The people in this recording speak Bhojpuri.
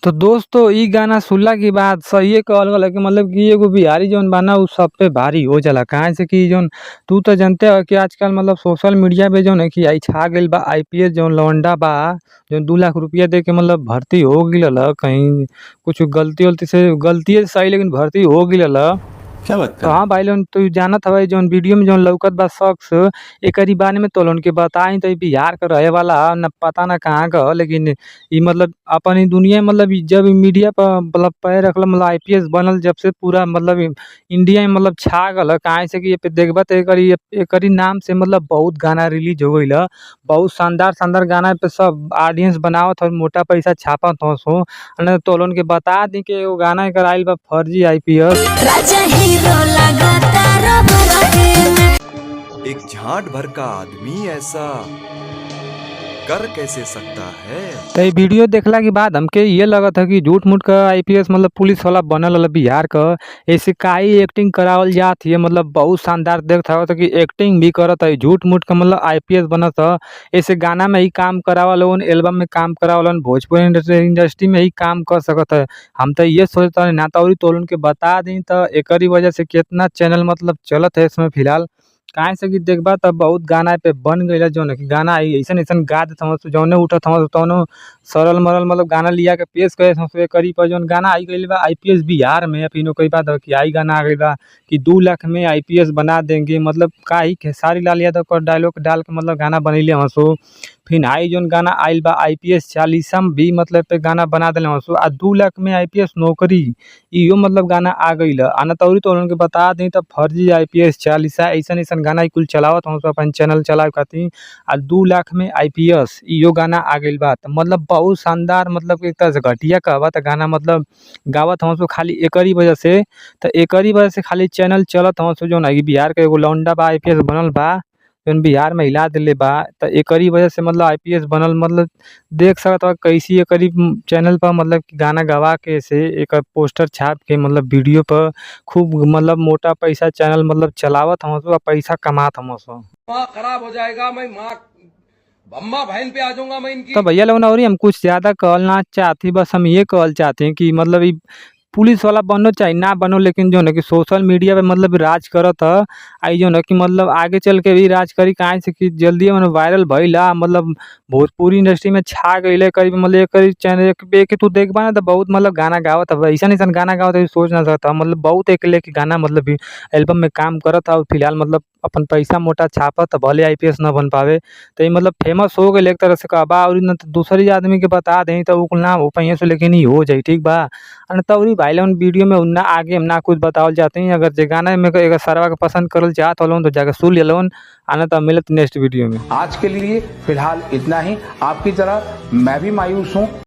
तो दोस्तों इ गाना सुनला के बाद सहिए कहल गल कि मतलब कि एगो बिहारी जौन बा ना उ सब पे भारी हो जाला। काहे से कि जौन तू त जानते हो कि आजकल मतलब सोशल मीडिया पे जौन है कि आई छा गइल बा आईपीएस जौन लौंडा बा जौन 2 लाख रुपया देके मतलब भर्ती हो गइल ह कहीं कुछ गलती-वलती से गलतीये से सही लेकिन भर्ती हो गइल ह। क्या बात तो कर हाँ भाई लोगन तू जानत हवे जौन वीडियो में जौन लौकत बा शख्स एकरी बारे में तो लोगन के बताई त इ बिहार के रहे वाला ह न पता न कहाँ क ह लेकिन इ मतलब अपन इ दुनिया मतलब इ जब इ मीडिया पर मतलब पैर रखल मतलब आईपीएस बनल जब से पूरा मतलब इंडिया में मतलब छा गल ह। काहे से कि एपे देखबा त एकरी एकरी नाम से मतलब बहुत गाना रिलीज हो गइल ह। बहुत शानदार-शानदार गाना पे सब ऑडियंस बनावत ह मोटा पैसा छापत ह सो। न तो लोगन के बता दी कि एगो गाना एकर आइल बा फर्जी आईपीएस। राजा हीरो लगाता रबर एक झांट भर का आदमी ऐसा कर कैसे सकता है? त इ वीडियो देखला के बाद हमके ये लगत ह कि झूठ मूठ क आईपीएस मतलब पुलिस वाला बनल रहल बिहार क। ऐसे काहे एक्टिंग करावल जात हिय मतलब बहुत शानदार देखत हव त कि एक्टिंग भी करत है झूठ मूठ के मतलब आईपीएस बनत ह। ऐसे गाना में ही काम करावलन, एल्बम में काम करावलन, भोजपुरी इंडस्ट्री में ही काम कर सकत है। हम त इहे सोचतानी ना त अउरी तोहन के बता दी त एकरी वजह से केतना चैनल मतलब चलत है इसमें फिलहाल। काहे से कि देखबा त बहुत गाना एपे बन गइल ह जौन कि गाना अइसन-अइसन गा देत हवन जौने उठत हवन तौनो सरल-मरल मतलब गाना लिया के पेश करे एकरी पर जौन गाना आई गइल बा आईपीएस बिहार में फिर ओकरी बाद कि आई गाना आ गइल बा कि 2 लाख में आईपीएस बना देंगे मतलब काहे खेसारी लाल यादव क डायलॉग डाल के मतलब गाना बनैले हवन सो। फिर आई जौन गाना आइल बा आईपीएस चालीसम भी मतलब पे गाना बना देले हवन सो। आ 2 लाख में आईपीएस नौकरी इहो मतलब गाना आ गइल ह। आ न त अउरी तोहन के बता दी त फर्जी आईपीएस चालीसा अइसन-अइसन गाना इ कुल चलावत हवन सो अपन चैनल चलावे खातिर। आ 2 लाख में आईपीएस इहो गाना आ गइल बा। त मतलब बहुत शानदार मतलब एक तरह से घटिया कहबा त गाना मतलब गावत हवन सो खाली एकरी वजह से। त एकरी वजह से खाली चैनल चलत हवन सो जौन है बिहार के एगो लौंडा बा आईपीएस बनल बा जौन बिहार में हिला देले बा। त एकरी वजह से मतलब आईपीएस बनल मतलब देख सकत हव कैसी एकरी चैनल पर मतलब कि गाना गवा के से एकर पोस्टर छाप के मतलब वीडियो पर खूब मतलब मोटा पैसा चैनल मतलब चलावत हवन सो आ पैसा कमात हवन सो। माँ खराब हो जाएगा, मैं माँ अम्मा बहन पे आ जाऊंगा मैं इनकी। तो भैया लोगन अउरी हम कुछ ज़्यादा कहल ना चाहती, बस हम ये कहल चाहते हैं कि मतलब इ पुलिस वाला बनो चाहे ना बनो लेकिन जौन है कि सोशल मीडिया पे मतलब राज करत ह। आ इ जौन है कि मतलब आगे चल के भी राज करी काहे से कि जल्दी मने वायरल भइल ह मतलब भोजपुरी इंडस्ट्री में छा गइल ह। करीब मतलब एकरी चैनल एक तू देखबा ना त बहुत मतलब गाना गावत ह। अइसन-अइसन गाना गावत ह सोच ना सकत ह। मतलब बहुत एक लेके गाना मतलब भी एल्बम में काम करत ह और फिलहाल मतलब अपन पैसा मोटा छापत ह भले आईपीएस ना बन पावे। त इ मतलब फेमस हो गइल एक तरह से कहबा अउरी न त दूसरी आदमी के बता देही त उ कुल ना हो पाई से लेकिन इ हो जाई ठीक बा। आ न त अउरी भाई लोगन वीडियो में ना आगे हम ना कुछ बतावल चाहती। अगर जे गाना में एकर सरवा के पसंद करल चाहत होलन त जाके सुन लेलन। आ न त मिलत नेक्स्ट वीडियो में। आज के लिए फिलहाल इतना ही। आपकी तरह मैं भी मायूस हूँ।